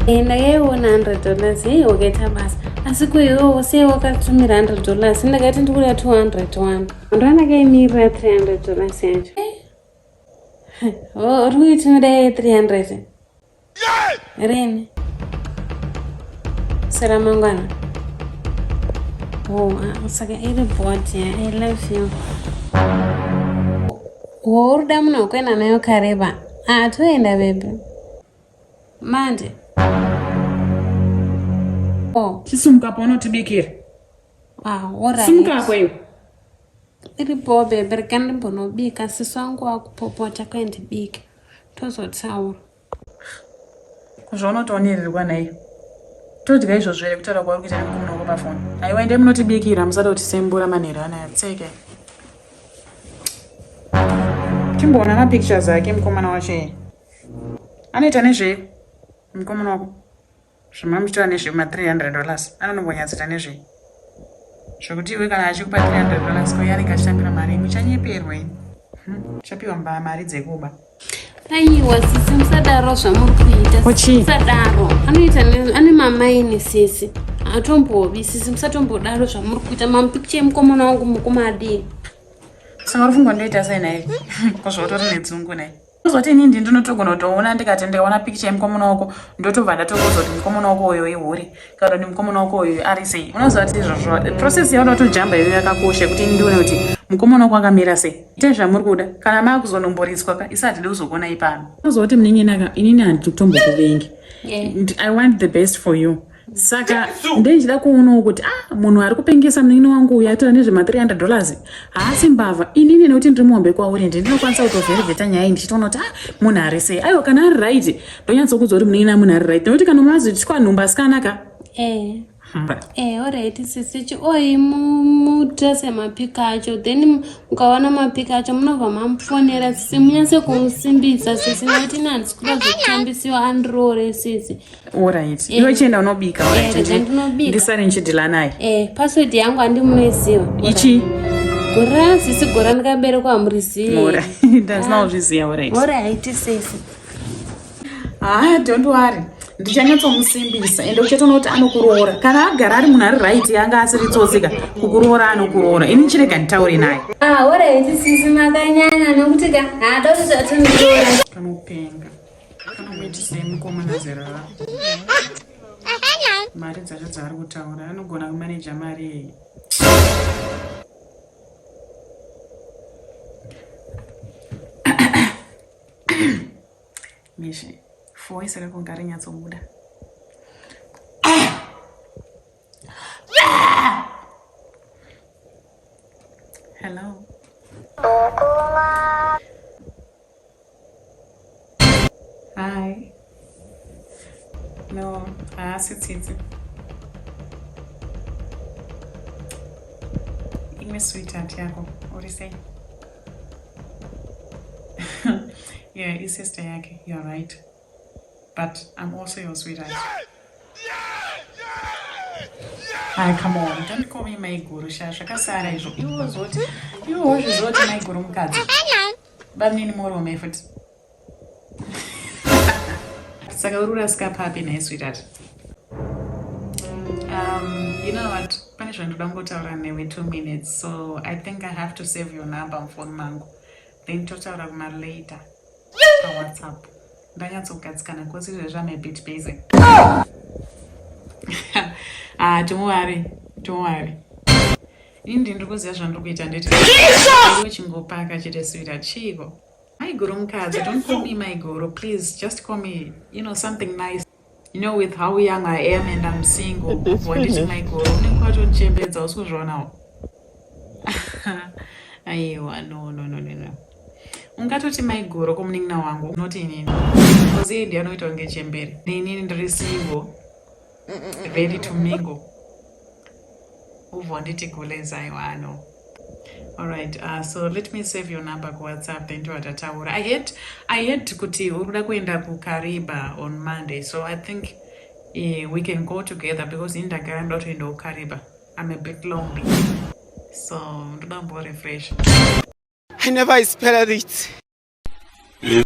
Eh, ndakaiona $100. Hei, wakaita basa. Asi ko iwewo sei wakatumira $100? Ndakati ndikuda 200 wani. Ndandakaimirira $300 yacho. Eh, oh, uri kuitumira 300? Rini? Sera mangwana. Oh, ah, saka iri bored yeah. I love you. Oh, uri kuda munhu wekuenda nayo Kariba. Ah, toenda baby. Mande. Oh. Chisumuka paunotibikira. Ah, alright. Simuka apo iwe. Iri bho baby, rega ndimbonobika sisi wangu wakupopota kwendibike. Tozotaura. Zvaunotonererwa nhai. Todya izvozvo here kutaura kwauri kuita nemukomana wako pafoni? Aiwa endai munotibikira musada kutisembura manheru anaya tseke. Timboona mapictures ake mukomana wacho iye. Anoita nezvei mukomana wako? Zvamamuchitaura nezvema $300 anonombonyatsoita nezvei? Zvekuti iwe kana achikupa $300 ko iye anenge achitambira mari muchanyeperwa ini. Uchapiwa mari dzekuba. Aiwa sisi musadaro zvamuri kuita. Musadaro. Anoita ane mamaini sisi. Atombovi sisi musatombodaro zvamuri kuita. Mamupicture emukomana wangu mukumadii. Saka uri funga ndoita sei naye? Ko zvautori nedzungu naye. Kuzoti ini ndi ndinotogona kutoona ndikati ndikaona picture yemukomana wako ndotobva ndatokuudza kuti mukomana wako uyo ihure kana kuti mukomana wako uyo ari sei. Unoziva kuti izvozvo process yauda kutojamba iyoyo yakakosha yekuti ini ndione kuti mukomana wako akamira sei. Itai zvamuri kuda kana maakuzonomboritswa ka isu hatidi kuzokuonai pano. Unoziva kuti munin'ina ka inini handitotombokuvengi. I want the best for you. Saka ndeichida kuonawo kuti ah munhu ari kupengesa munin'ina wangu uyu atora nezvema $300 haasi mbavha. Inini nekuti ndiri muhombe kwauri ndi ndinokwanisa kutovherevheta nyaya iyi ndichitoona kuti ah munhu ari sei. Aiwa kana ari right ndonyatsokudza kuti munin'ina munhu ari right nekuti kana mazoitwa nhumbu asikana ka. Eh. Eh, alright sisi chioi mutrase mapika acho then mukawana mapika acho munobva mamufonera sisi munyatse kumusimbisa sisi nekuti ini handisi kuda zvekutambisiwa andiroore sisi. Alright. Eh. Iwe chienda unobika. Alright. Eh, ndinobika. Ndisare ndichidhila naye. Eh, password yangu handi munoiziva. Ichi. Gore sisi gore ndikaberekwa hamurizivi. Alright. Ndasina kuzviziva alright. Alright sisi. Ah, don't worry. Ndichanyatsomusimbisa ende uchatoona kuti anokuroora. Kana agara ari munhu ari right anga asiri tsotsi ka kukuroora anokuroora. Ini chirega nditaure naye. Ah, alright sisi makanyanya nekuti ka haada kuti atondiroora. Kanopenga. Kanomuitisei mukomana zera rako. Mari dzacho dzaari kutaura anogona kumaneja mari iyi. Mishi, voice rako ngarinyatsobuda. Hello. Hi. No, haasi tsitsi. Imwe sweetheart yako, uri sei? Yeah, isister yake, you're right. But I'm also your sweetheart. Ah, come on, don't call me maiguru sha, zvakasara izvo. Iwe wozoti, iwe wozviziva kuti maiguru mukadzi. Bamnini murume futi. Saka uri kurasika papi nhai sweetheart? You know what? Pane zvandoda kungotaura newe 2 minutes. So I think I have to save your number mufoni mangu. Then totaura kuma later pa WhatsApp. Ndanyatsogadzikana because izvezvi I'm a bit busy. Ah, don't worry. Don't worry. Ini ndiri kuziva zvandiri kuita ndeti. Iwe chingopaka chete sweetheart. Chiiko? Maiguru mukadzi, don't call me maiguru, please. Just call me, you know, something nice. You know, with how young I am and I'm single. Wanditi maiguru, unenge watondichembedza usi kuzvionawo. Aiwa, no, no, no, no, no. Ungatoti maiguru kumunin'ina wangu, not inini. Because iye ndiye anoita kunge chembere. Inini ndiri single, ready to mingle. Ubva wanditi gulez, aiwa, no. All right, so let me save your number ku WhatsApp then towatataura. I heard kuti uri kuda kuenda kuKariba on Monday, so I think we can go together because ini ndagara ndoda kutoenda kuKariba. I'm a bit lonely. So ndoda kumbo refresh. I never expected it.